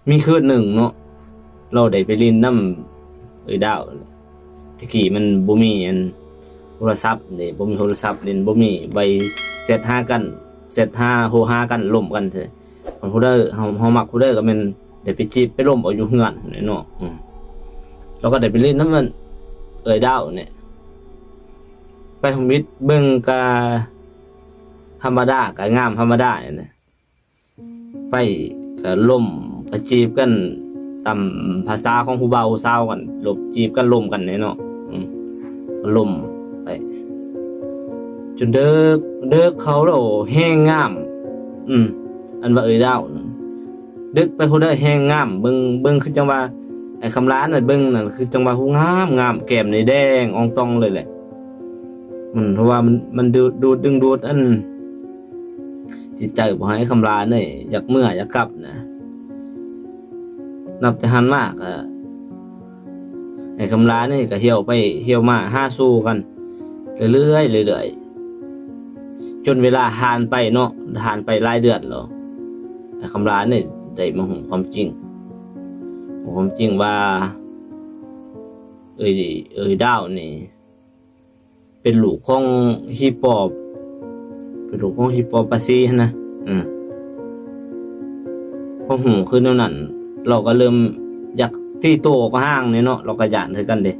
ມີຄືນໜຶ່ງເນາະ ລາວໄດ້ໄປຫຼິ້ນນຳເອື້ອຍດາວ. ແຕ່ກີ້ມັນບໍ່ມີອັນໂທລະສັບເດ້ ບໍ່ມີໂທລະສັບຫຼິ້ນ ບໍ່ມີໃບແຊັດຫາກັນ ແຊັດຫາ ໂທຫາກັນ ລົມກັນເທື່ອ ຄັນຜູ້ໃດ ເຮົາ ເຮົາມັກຜູ້ໃດກໍແມ່ນໄດ້ໄປຈີບໄປລົມເອົາຢູ່ເຮືອນເນາະ. ອືມ ລາວກໍໄດ້ໄປຫຼິ້ນນຳອັນເອື້ອຍດາວນີ້ ໄປທຳອິດເບິ່ງກະທຳມະດາ ກະງາມທຳມະດານີ້ແຫຼະ. ໄປກະລົມກະຈີບກັນຕາມພາສາຂອງຜູ້ບ່າວຜູ້ສາວກັນ ລົມ ຈີບກັນລົມກັນແຫຼະເນາະ. ອືມ ລົມໄປຈົນເດິກ ເດິກເຂົ້າແລ້ວແຮງງາມ. ອືມ ອັນວ່າເອື້ອຍດາວນັ້ນ ເດິກໄປຜູ້ໃດແຮງງາມ ເບິ່ງ ເບິ່ງຄືຈັ່ງວ່າ ໄອ້ຄຳຫຼານນັ້ນເບິ່ງນັ້ນ ຄືຈັ່ງວ່າ ໂຫ ງາມ ງາມ ແກ້ມນີ້ແດງອອງຕອງເລີຍແຫຼະ. ມັນ ເພາະວ່າມັນ ມັນດູດ ດູດ ດຶງດູດອັນຈິດໃຈຂອງອ້າຍຄຳຫຼາເລີຍ ຢາກເມືອຢາກກັບນະ. ນັບແຕ່ຫັ້ນມາກະ ອ້າຍຄຳຫຼານີ້ກະທ່ຽວໄປທ່ຽວມາຫາສູ່ກັນເລື້ອຍໆ ເລື້ອຍໆ ຈົນເວລາຜ່ານໄປເນາະ ຜ່ານໄປຫຼາຍເດືອນແລ້ວ ອ້າຍຄຳຫຼານີ້ໄດ້ມາຮູ້ຄວາມຈິງ ຮູ້ຄວາມຈິງວ່າ ເອີຍ ເອີຍດາວນີ້ ເປັນລູກຂອງຜີປອບ ເປັນລູກຂອງຜີປອບປາສີຫັ້ນນະ. ເອີ ພໍຮູ້ຄືແນວນັ້ນ ລາວກໍເລີ່ມຢາກຕີໂຕ້ອອກຫ່າງແດ່ເນາະ ລາວກໍຢ້ານຄືກັນເດ້.